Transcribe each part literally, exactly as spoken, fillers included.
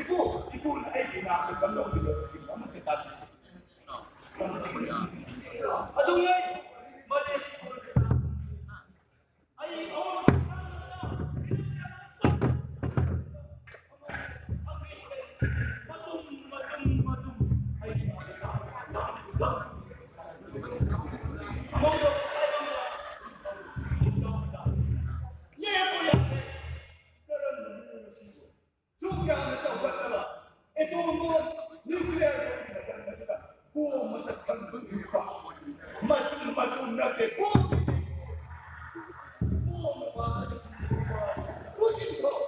ꯏꯄꯨ, ꯏꯄꯨꯅ ꯑꯩꯒꯤ ꯅꯥꯛꯇ ꯀꯝꯗꯧꯔꯤꯕ? ꯑꯃꯠꯇ ꯇꯥꯗꯦ꯫ ꯑꯗꯨꯉꯩ ꯃꯅꯤꯄꯨꯔ ꯑꯩ ꯃꯇꯨꯝ, ꯃꯇꯨꯝ, ꯃꯇꯨꯝ ꯑꯩ ꯂꯦꯞꯄ ꯌꯥꯗꯦ꯫ ꯀꯔꯝꯕ ꯃꯑꯣꯡ ꯑꯁꯤꯕꯨ? ꯁꯨꯛ ꯌꯥꯝꯅ ꯆꯥꯎꯈꯠꯂꯕ ꯑꯦꯇꯣꯝ ꯕꯣꯝ, ꯅ꯭ꯌꯨꯀ꯭ꯂꯤꯌꯔ ꯕꯣꯝꯒꯤ ꯃꯇꯝ ꯑꯁꯤꯗ ꯀꯣꯝ ꯃꯁꯛ ꯈꯪꯗꯕ ꯅꯨꯄꯥ, ꯃꯇꯨꯝ ꯃꯇꯨꯝ ꯅꯠꯇꯦ, ꯀꯣꯝ, ꯀꯣꯝ ꯃꯄꯥ ꯑꯗꯨ ꯁꯤꯟꯗꯣꯛꯄ ꯎꯆꯤꯟ ꯊꯣꯛ꯫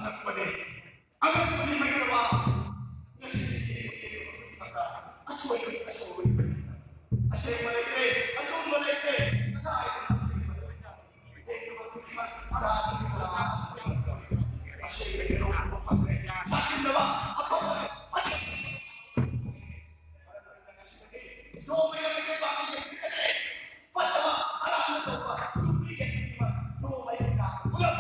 ꯑꯉꯛꯄꯅꯤ꯫ ꯑꯉꯛꯄꯅꯤ ꯍꯥꯏꯒꯗꯕ ꯉꯁꯤꯗꯤ ꯑꯁꯣꯏꯕꯅꯤ, ꯑꯁꯣꯏꯕꯅꯤ꯫ ꯑꯁꯦꯡꯕ ꯂꯩꯇ꯭ꯔꯦ, ꯑꯆꯨꯝꯕ ꯂꯩꯇ꯭ꯔꯦ꯫ ꯀꯗꯥꯏꯗ ꯑꯁꯦꯡꯕ ꯂꯩꯇ꯭ꯔꯦ? ꯑꯁꯦꯡꯕ ꯂꯩꯇ꯭ꯔꯦ꯫ ꯁꯥꯁꯤꯟꯅꯕ ꯑꯐꯕ ꯐꯠꯇꯕ ꯑꯔꯥꯟꯕ ꯇꯧꯕ ꯗꯨꯄ꯭ꯂꯤꯀꯦꯠ ꯄꯨꯝꯅꯃꯛ ꯅꯣꯡꯃꯩ ꯄꯨꯂꯞ